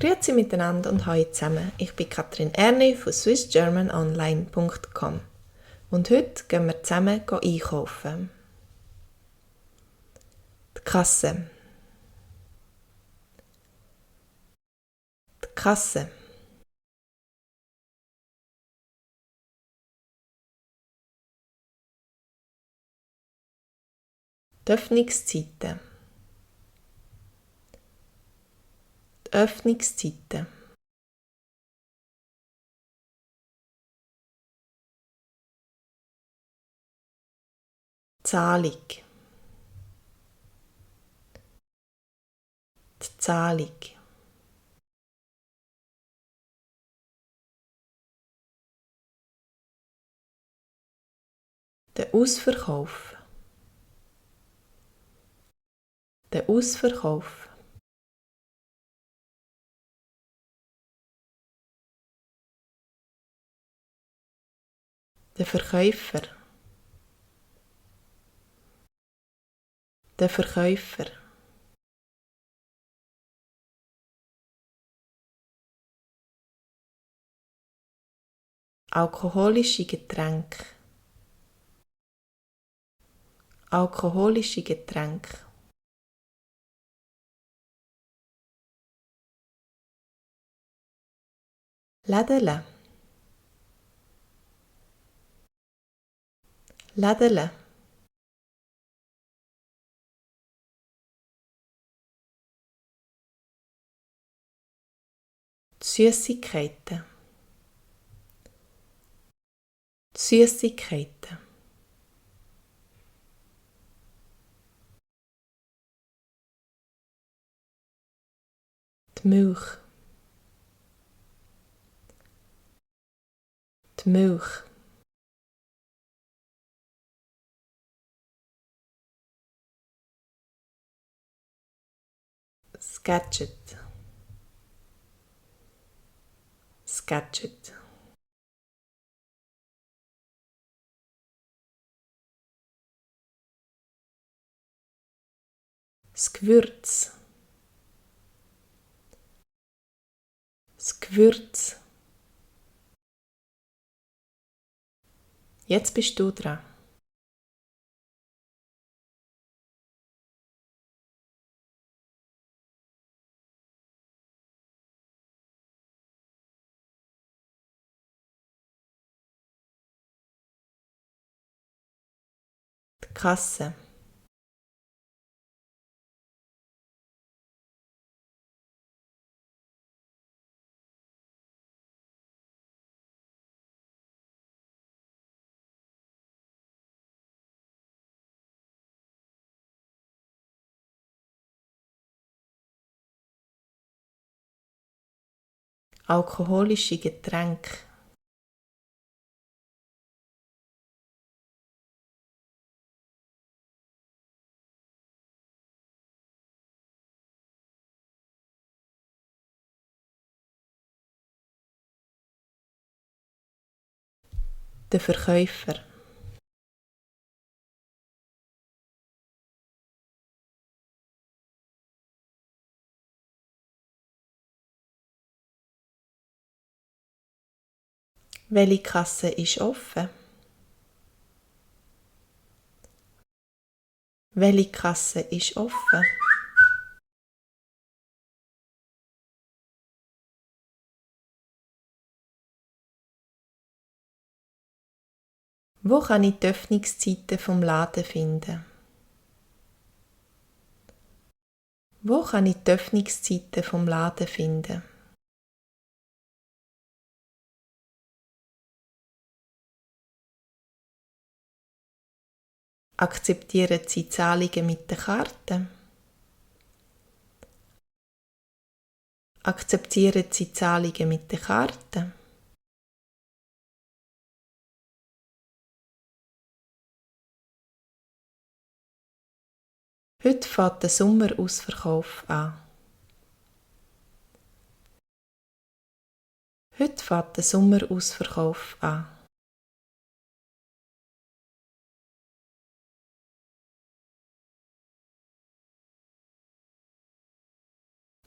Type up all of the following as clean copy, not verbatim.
Grüezi miteinander und hallo zusammen. Ich bin Katrin Erni von swissgermanonline.com und heute gehen wir zusammen einkaufen. Die Kasse. Die Kasse. Die Öffnungszeiten. Die Öffnungszeiten. Die Zahlung. Die Zahlung. Der Ausverkauf. Der Ausverkauf. Der Verkäufer. Der Verkäufer. Alkoholische Getränke. Alkoholische Getränke. Lädele. Lädele. Die Süssigkeiten. Die Süssigkeiten. Die Milch. Die Milch. Das Gadget. Das Gadget. Das Gewürz. Das Gewürz. Jetzt bist du dran. Die Kasse. Alkoholische Getränke. Der Verkäufer. Welche Kasse ist offen? Welche Kasse ist offen? Wo kann ich die Öffnungszeiten vom Laden finden? Wo kann ich die Öffnungszeiten vom Laden finden? Akzeptieren Sie Zahlungen mit der Karte? Akzeptieren Sie Zahlungen mit der Karte? Heute fängt der Sommerausverkauf an. Heute fängt der Sommerausverkauf an.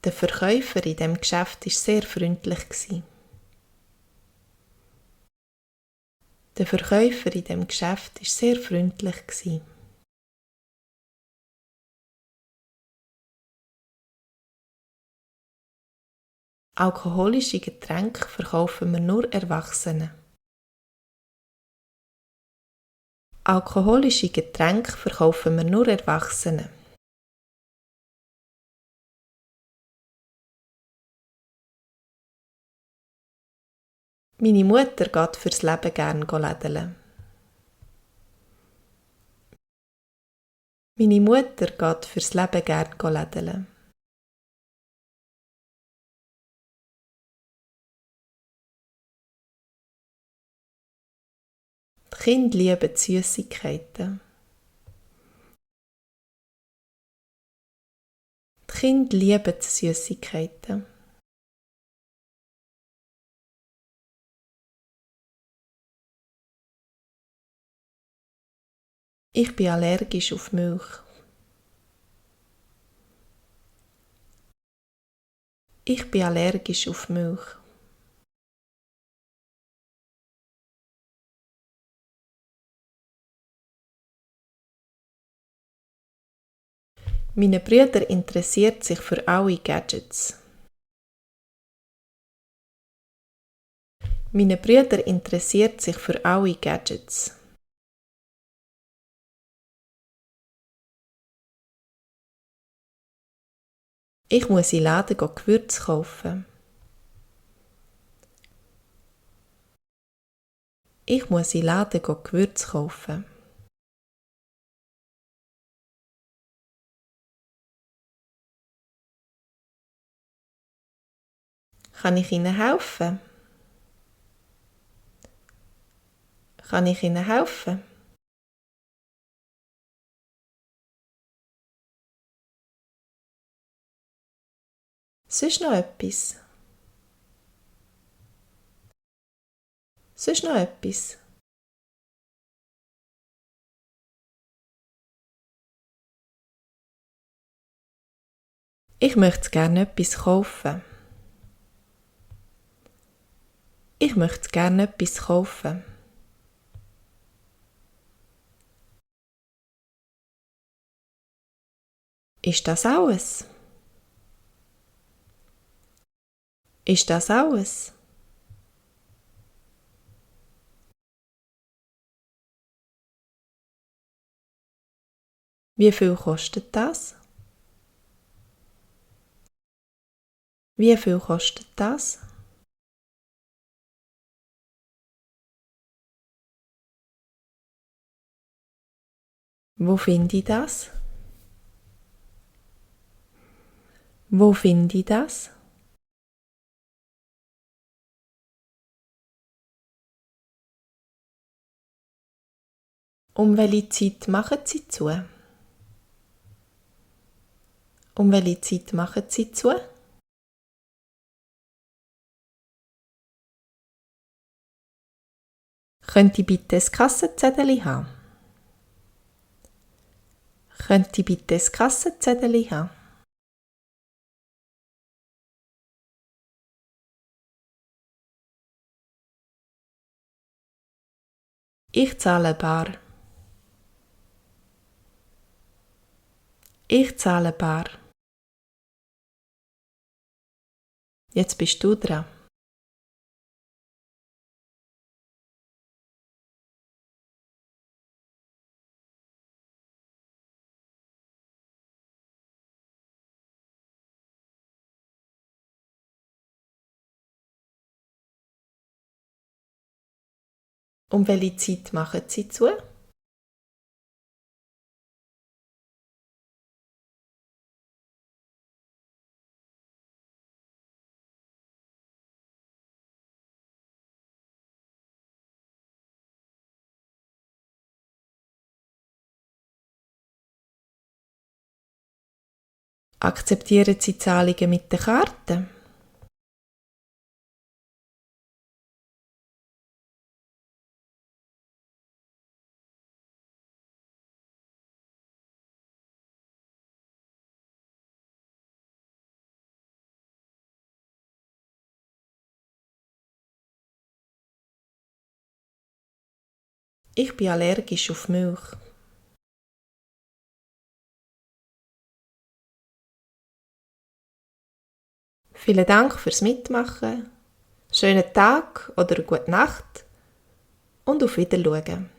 Der Verkäufer in dem Geschäft war sehr freundlich. Der Verkäufer in dem Geschäft war sehr freundlich. Alkoholische Getränke verkaufen wir nur Erwachsenen. Alkoholische Getränke verkaufen wir nur Erwachsenen. Meine Mutter geht fürs Leben gern lädeln. Meine Mutter geht fürs Leben gern lädeln. Die Kinder lieben Süssigkeiten. Die Kinder lieben Süssigkeiten. Ich bin allergisch auf Milch. Ich bin allergisch auf Milch. Meine Brüder interessiert sich für alle Gadgets. Meine Brüder interessiert sich für alle Gadgets. Ich muss in den Laden Gewürze kaufen. Ich muss in den Laden Gewürze kaufen. Kann ich Ihnen helfen? Kann ich Ihnen helfen? Sonst noch etwas? Sonst noch etwas? Ich möchte gerne etwas kaufen. Ich möchte gerne etwas kaufen. Ist das alles? Ist das alles? Wie viel kostet das? Wie viel kostet das? Wo finde ich das? Wo finde ich das? Um welche Zeit machen Sie zu? Um welche Zeit machen Sie zu? Könnte ich bitte ein Kassenzettel haben? Könnte ich bitte ein Kassenzettel haben? Ich zahle bar. Ich zahle bar. Jetzt bist du dran. Um welche Zeit machen Sie zu? Akzeptieren Sie Zahlungen mit der Karte? Ich bin allergisch auf Milch. Vielen Dank fürs Mitmachen. Schönen Tag oder gute Nacht und auf Wiedersehen.